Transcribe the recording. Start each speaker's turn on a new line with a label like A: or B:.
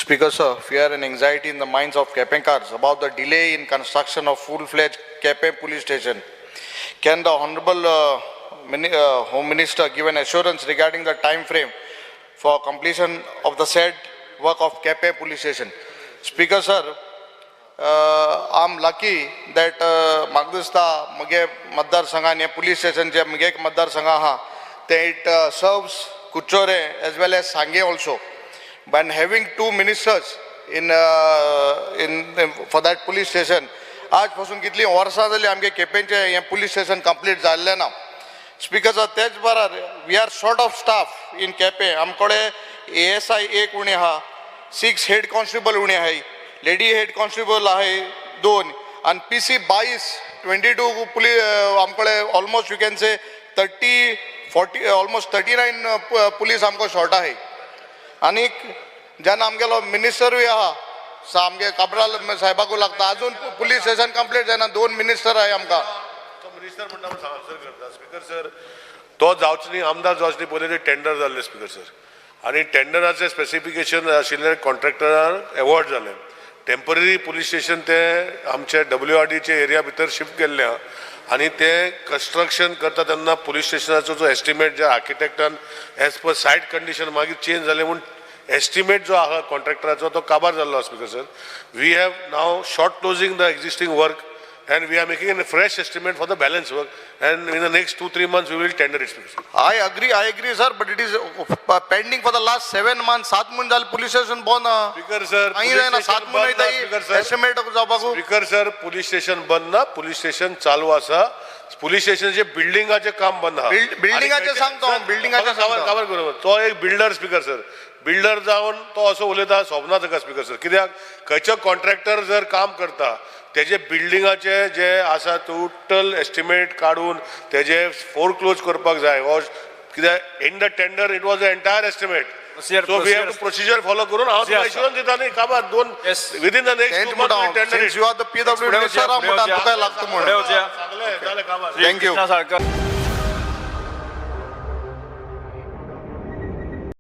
A: Speaker sir, fear and anxiety in the minds of Kepenkars about the delay in construction of full-fledged Kepe police station. Can the Honorable Home Minister give an assurance regarding the time frame for completion of the said work of Kepe police station? Speaker sir, I'm lucky that म्हाका दिसता म्हगे मतदारसंघान हें police station जें म्हगे एक मतदारसंघ आहा तें it serves Curchorem as well as Sanguem also. But having two ministers in for that police station, आज पासून कितलीं वर्सां जालीं आमगे केपेंचें हें पुलीस स्टेशन कंप्लीट जाल्लें ना. स्पीकर सर, तेच बराबर we are short of staff in Quepem. आमकडे एएसआय एक उणे आहा, सिक्स हेड कॉन्स्टेबल उणे आहाय, लेडी हेड कॉन्स्टेबल आहाय दोन आनी पीसी 22, 22 पुलीस आमकडे. Almost you can say 30, 40, almost 39 police आमकां शॉर्ट आहाय. आनीक जेन्ना आमगेलो मिनिस्टरूय आहा, आमगे काब्राल साहेबाकू लागता, अजून पुलीस स्टेशन कंप्लीट जायना. दोन मिनिस्टर आहाय आमकां.
B: तो मिनिस्टर म्हणटा म्हूण आन्सर करता. स्पीकर सर, तो जावचो न्ही, आमदार जावचो न्ही पयलीं ते टेंडर जाल्ले स्पीकर सर, आनी टेंडराचे स्पेसिफिकेशन आशिल्ले कॉन्ट्रॅक्टराक एवॉर्ड जालें. टेंपररी पुलीस स्टेशन ते आमचे डब्ल्यू आर डीचे एरिया भितर शिफ्ट केल्ले आहा आनी ते कन्स्ट्रक्शन करता तेन्ना पुलीस स्टेशनाचो जो एस्टिमेट जे आर्किटेक्टान एज पर सायट कंडिशन मागीर चेंज जाले म्हूण एस्टिमेट जो आहा कॉन्ट्रॅक्टराचो तो काबार जाल्लो आहा. Speaker sir, we have now short closing the existing work and we are making a fresh estimate for the balance work, and in the next 2-3 months we will tender it, Speaker sir.
A: I agree, sir, but it is pending for the last 7 months. 7 म्हयने जाले police station बंद आहा.
B: Speaker sir,
A: मागीर जायना, 7 म्हयने
B: Speaker
A: वयताय
B: sir,
A: estimate जावपाकू.
B: Speaker sir, police station बंद ना, पुलीस स्टेशन चालू आसा. पुलीस स्टेशनचे बिल्डिंगाचे काम बंद आहा.
A: बिल्डिंगाचें
B: आणि
A: सांगतो हांव,
B: सर,
A: बिल्डिंगाचें
B: काबार
A: सांगता.
B: काबार बरोबर तो एक बिल्डर स्पीकर सर, बिल्डर जावन तो असो उलयता सोबना ताका स्पीकर सर. कित्याक खंयचो कॉन्ट्रॅक्टर जर काम करता तेजे बिल्डिंगाचे जे आसा टोटल एस्टिमेट काडून तेजे फोर क्लोज करपाक जाय वा कित्याक in the tender it was a entire estimate.
C: Procedure,
B: so we have to
C: procedure.
B: Procedure follow करून हांव तुका
C: Procedure.
B: एश्युरन्स दिता न्ही काबार दोन
C: Yes.
B: Within the next
A: तेंच
B: 2
A: म्हणटा
B: मंथ्स
A: हांव,
B: tender.
A: Since you are the PW
C: फुडें
A: minister,
C: वचया,
A: हांव म्हणटा
C: फुडें
A: तुका लागता म्हणून.
C: फुडें वचया.
B: सांगलें जालें काबार.
A: Thank you.
C: Krishna Salkar.